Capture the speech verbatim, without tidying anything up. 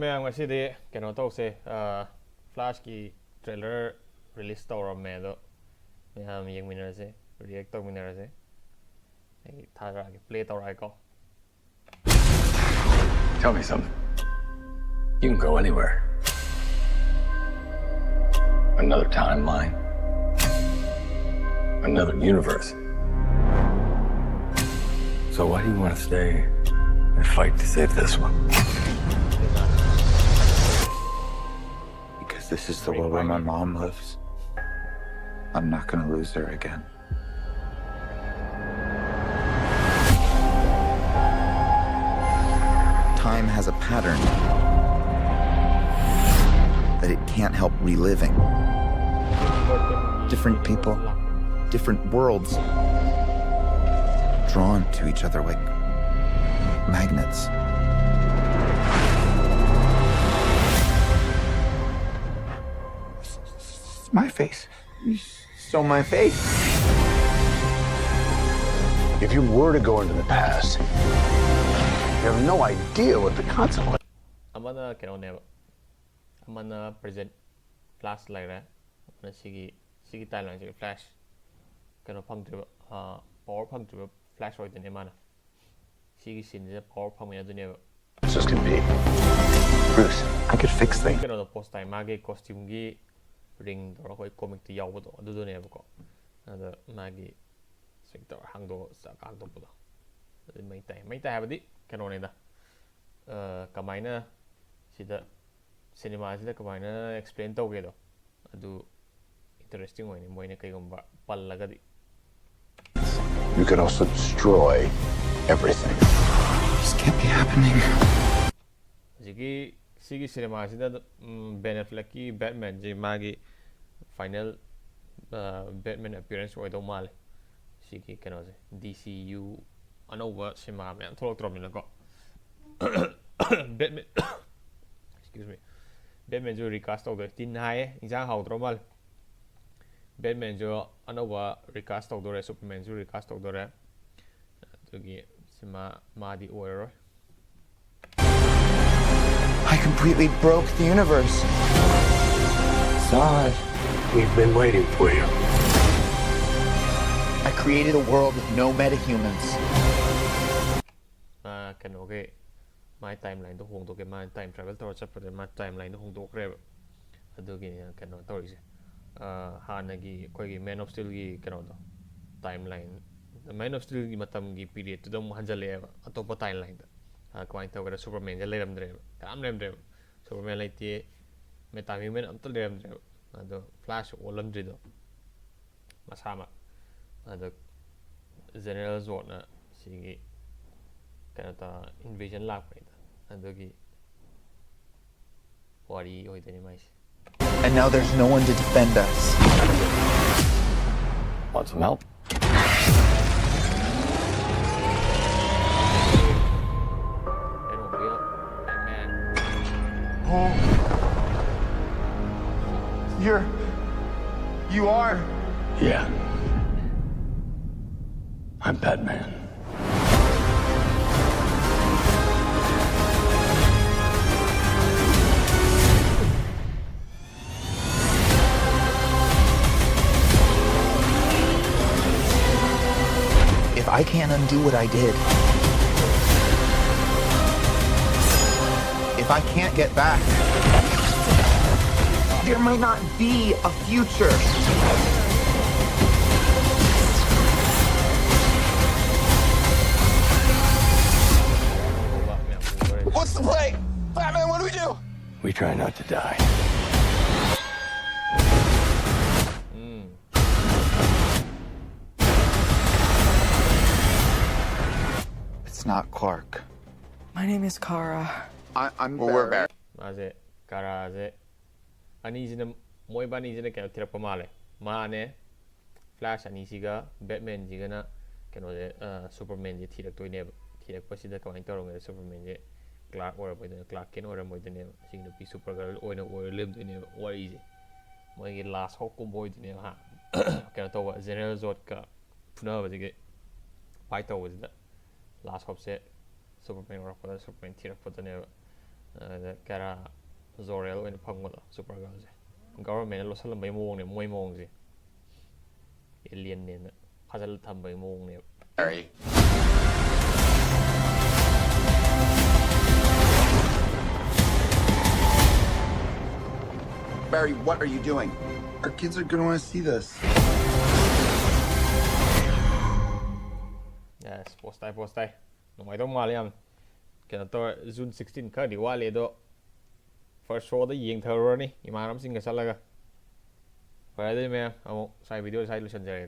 ꯃꯌꯥꯝ, ꯉꯁꯤꯗꯤ ꯀꯩꯅꯣ ꯇꯧꯁꯦ, Flashꯀꯤ trailer release ꯇꯧꯔꯝꯃꯦ, ꯑꯗꯣ ꯃꯌꯥꯝ ꯌꯦꯡꯃꯤꯟꯅꯔꯁꯦ, react ꯇꯧꯃꯤꯟꯅꯔꯁꯦ꯫ ꯑꯩ ꯊꯥꯔꯛꯑꯒꯦ, play ꯇꯧꯔꯛꯑꯒꯦꯀꯣ꯫ Tell me something. You can go anywhere. Another timeline. Another universe. So why do you want to stay and fight to save this one? Because this is the world where my mom lives. I'm not gonna lose her again. Time has a pattern that it can't help reliving. Different people, different worlds, drawn to each other like magnets. My face. So my face. If you were to go into the past, you have no idea what the consequence. ꯑꯃꯅ ꯀꯩꯅꯣꯅꯦꯕ, ꯑꯃꯅ present Flash ꯂꯩꯔꯦ, ꯑꯃꯅ ꯁꯤꯒꯤ ꯁꯤꯒꯤ timelineꯁꯤꯒꯤ Flash ꯀꯩꯅꯣ ꯐꯪꯗ꯭ꯔꯤꯕ, power ꯐꯪꯗ꯭ꯔꯤꯕ Flash ꯑꯣꯏꯗꯣꯏꯅꯦ ꯃꯥꯅ꯫ ꯁꯤꯒꯤ sceneꯁꯤꯗ power ꯐꯪꯉꯦ ꯑꯗꯨꯅꯦꯕ꯫ This can be. Bruce, I could fix things. ꯀꯩꯅꯣꯗꯣ post ꯇꯥꯏ, ꯃꯥꯒꯤ costumeꯒꯤ ring ꯇꯧꯔꯒ ꯑꯩꯈꯣꯏ comicꯇ ꯌꯥꯎꯕꯗꯣ ꯑꯗꯨꯗꯨꯅꯦꯕꯀꯣ꯫ ꯑꯗ ꯃꯥꯒꯤ ꯁꯦꯛ ꯇꯧꯔ ꯍꯥꯡꯗꯣꯛꯑ ꯆꯥꯛ ꯍꯥꯡꯗꯣꯛꯄꯗꯣ ꯑꯗꯨ ꯃꯩ ꯇꯥꯏ꯫ ꯃꯩ ꯇꯥꯏ ꯍꯥꯏꯕꯗꯤ ꯀꯩꯅꯣꯅꯤꯗ, ꯀꯃꯥꯏꯅ ꯁꯤꯗ cinemaꯁꯤꯗ ꯀꯃꯥꯏꯅ explain ꯇꯧꯒꯦꯗꯣ ꯑꯗꯨ interesting ꯑꯣꯏꯅꯤ, ꯃꯣꯏꯅ ꯀꯩꯒꯨꯝꯕ ꯄꯜꯂꯒꯗꯤ꯫ You could also destroy everything. This can't be happening. ꯍꯧꯖꯤꯛꯀꯤ ꯁꯤꯒꯤ cinemaꯁꯤꯗ Ben Affleckꯀꯤ Batmanꯁꯦ ꯃꯥꯒꯤ final Batman appearance ꯑꯣꯏꯗꯧ ꯃꯥꯜꯂꯦ꯫ ꯁꯤꯒꯤ ꯀꯩꯅꯣꯁꯦ, DCU ꯑꯅꯧꯕ cinema ꯃꯌꯥꯝ ꯊꯣꯛꯂꯛꯇ꯭ꯔꯕꯅꯤꯅꯀꯣ꯫ Batman, excuse me, Batmanꯁꯨ recast ꯇꯧꯗꯣꯏ꯫ ꯇꯤꯟ ꯍꯥꯏꯌꯦ, ꯏꯟꯖꯥꯡ ꯍꯥꯎꯗ꯭ꯔ ꯃꯥꯜꯂꯦ꯫ Batmanꯁꯨ ꯑꯅꯧꯕ recast ꯇꯧꯗꯣꯔꯦ, Supermanꯁꯨ recast ꯇꯧꯗꯣꯔꯦ꯫ ꯑꯗꯨꯒꯤ cinema ꯃꯥꯗꯤ ꯑꯣꯏꯔꯔꯣꯏ꯫ I completely broke the universe. Zod, we've been waiting for you. I created a world with no metahumans. ꯃꯥ ꯀꯩꯅꯣꯒꯤ ꯃꯥꯏ ꯇꯥꯏꯝ ꯂꯥꯏꯟꯗꯣ ꯍꯣꯡꯗꯣꯛꯀꯦ, ꯃꯥ ꯇꯥꯏꯝ ꯇ꯭ꯔꯥꯚꯦꯜ ꯇꯧꯔ ꯆꯠꯄꯗ ꯃꯥ ꯇꯥꯏꯝ ꯂꯥꯏꯟꯗꯣ ꯍꯣꯡꯗꯣꯛꯈ꯭ꯔꯦꯕ꯫ ꯑꯗꯨꯒꯤꯅꯦ ꯀꯩꯅꯣ ꯇꯧꯔꯤꯁꯦ꯫ ꯑꯥ, ꯍꯥꯟꯅꯒꯤ ꯑꯩꯈꯣꯏꯒꯤ ꯃꯦꯟ ꯑꯣꯐ ꯁ꯭ꯇꯤꯜꯒꯤ ꯀꯩꯅꯣꯗꯣ, ꯇꯥꯏꯝ ꯂꯥꯏꯟ, ꯃꯦꯟ ꯑꯣꯐ ꯁ꯭ꯇꯤꯜꯒꯤ ꯃꯇꯝꯒꯤ ꯄꯤꯔꯤꯌꯠꯇꯨꯗ ꯑꯃꯨꯛ ꯍꯟꯖꯜꯂꯛꯑꯦꯕ, ꯑꯇꯣꯞꯄ ꯇꯥꯏꯝ ꯂꯥꯏꯟꯗ꯫ ꯑꯥ, ꯀꯃꯥꯏꯅ ꯇꯧꯒꯦꯗ, ꯁꯨꯄꯔꯃꯦꯟꯁꯦ ꯂꯩꯔꯝꯗ꯭ꯔꯦꯕ, ꯀꯅꯥꯝ ꯂꯩꯔꯝꯗ꯭ꯔꯦꯕ꯫ ꯁꯨꯄꯔꯃꯦꯟ ꯂꯩꯇꯦ, ꯃꯦꯇꯥꯍ꯭ꯌꯨꯃꯦꯟ ꯑꯝꯇ ꯂꯩꯔꯝꯗ꯭ꯔꯦꯕ꯫ ꯑꯗꯣ ꯐ꯭ꯂꯥꯁ ꯑꯣꯜꯂꯝꯗ꯭ꯔꯤꯗꯣ ꯃꯁꯥꯃꯛ꯫ ꯑꯗꯣ ꯖꯦꯅꯔꯦꯜ ꯖꯣꯗꯅ ꯁꯤꯒꯤ ꯀꯩꯅꯣ ꯇꯧꯔ ꯏꯟꯚꯦꯖꯟ ꯂꯥꯛꯄꯅꯤꯗ, ꯑꯗꯨꯒꯤ ꯋꯥꯔꯤ ꯑꯣꯏꯗꯣꯏꯅꯤ ꯃꯥꯏꯁꯦ꯫ And now there's no one to defend us. Want some help? Batmobile, Batman. Oh. You're. You are. Yeah. I'm Batman. If I can't undo what I did, if I can't get back, there might not be a future. What's the play? Batman, what do we do? We try not to die. It's not Clark. My name is Kara. I, I'm Barry. ꯃꯥꯁꯦ, ꯀꯥꯔꯥꯁꯦ, ꯑꯅꯤꯁꯤꯅ, ꯃꯣꯏꯕꯥꯅꯤꯁꯤꯅ ꯀꯩꯅꯣ ꯊꯤꯔꯛꯄ ꯃꯥꯜꯂꯦ꯫ ꯃꯥꯅꯦ, flash ꯑꯅꯤꯁꯤꯒ ꯕꯦꯠꯃꯦꯟꯁꯤꯒꯅ ꯀꯩꯅꯣꯁꯦ, ꯑ, ꯁꯨꯄꯔꯃꯦꯟꯁꯦ ꯊꯤꯔꯛꯇꯣꯏꯅꯦꯕ꯫ ꯊꯤꯔꯛꯄꯁꯤꯗ ꯀꯃꯥꯏꯅ ꯇꯧꯔꯝꯒꯦꯗ, ꯁꯨꯄꯔꯃꯦꯟꯁꯦ clerk ꯑꯣꯏꯔꯝꯃꯣꯏꯗꯣꯏꯅꯦ, clerk ꯀꯦꯟ ꯑꯣꯏꯔꯝꯃꯣꯏꯗꯣꯏꯅꯦꯕ꯫ ꯁꯤꯒꯤ ꯅꯨꯄꯤ super girl ꯑꯣꯏꯅ ꯑꯣꯏꯔ ꯂꯩꯔꯝꯗꯣꯏꯅꯦꯕ ꯋꯥꯔꯤꯁꯦ꯫ ꯃꯣꯏꯒꯤ ꯂꯥꯁ ꯍꯣꯞꯀꯨꯝꯕ ꯑꯣꯏꯗꯣꯏꯅꯦꯕ, ꯍꯥ꯫ ꯀꯩꯅꯣ ꯇꯧꯕ, ꯖꯦꯅꯔꯦꯜ ꯖꯣꯗꯀ ꯐꯨꯅꯕꯁꯤꯒꯤ ꯐꯥꯏꯠ ꯇꯧꯕꯁꯤꯗ ꯂꯥꯁ ꯍꯣꯞꯁꯦ ꯁꯨꯄꯔꯃꯦꯟ ꯑꯣꯏꯔꯛꯄꯗ, ꯁꯨꯄꯔꯃꯦꯟ ꯊꯤꯔꯛꯄꯗꯅꯦꯕ꯫ ꯑꯗ ꯀꯔꯥ ꯖꯣꯔꯦꯜ ꯑꯣꯏꯅ ꯐꯪꯕꯗꯣ ꯁꯨꯄꯔ ꯒꯔꯜꯁꯦ꯫ ꯒꯚꯔꯟꯃꯦꯟꯅ ꯂꯣꯠꯁꯜꯂꯝꯕꯒꯤ ꯃꯑꯣꯡꯅꯦꯕ ꯃꯣꯏ ꯃꯑꯣꯡꯁꯦ꯫ ꯑꯦꯂꯤꯌꯟꯅꯦꯅ ꯐꯥꯖꯤꯜꯂ ꯊꯝꯕꯒꯤ ꯃꯑꯣꯡꯅꯦꯕ꯫ Barry, what are you doing? Our kids are gonna want to see this. Yes, ꯄꯣꯁ ꯇꯥꯏ, ꯄꯣꯁ ꯇꯥꯏ꯫ ꯅꯨꯡꯉꯥꯏꯗꯧ ꯃꯥꯜꯂꯦ ꯌꯥꯝ꯫ ꯀꯩꯅꯣ ꯇꯧꯔꯦ, ꯖꯨꯟ ꯁꯤꯛꯁꯇꯤꯟ ꯈꯔꯗꯤ ꯋꯥꯠꯂꯤ, ꯑꯗꯣ ꯐꯥꯔꯁ ꯁꯣꯗ ꯌꯦꯡꯊꯔꯨꯔꯅꯤ ꯏꯃꯥꯟꯅꯕꯁꯤꯡꯒ ꯆꯠꯂꯒ꯫ ꯐꯔꯦ ꯑꯗꯨꯗꯤ ꯃꯌꯥꯝ, ꯑꯃꯨꯛ ꯁ꯭ꯋꯥꯏ ꯚꯤꯗꯤꯑꯣ ꯁ꯭ꯋꯥꯏ ꯂꯣꯏꯁꯤꯟꯖꯔꯒꯦ꯫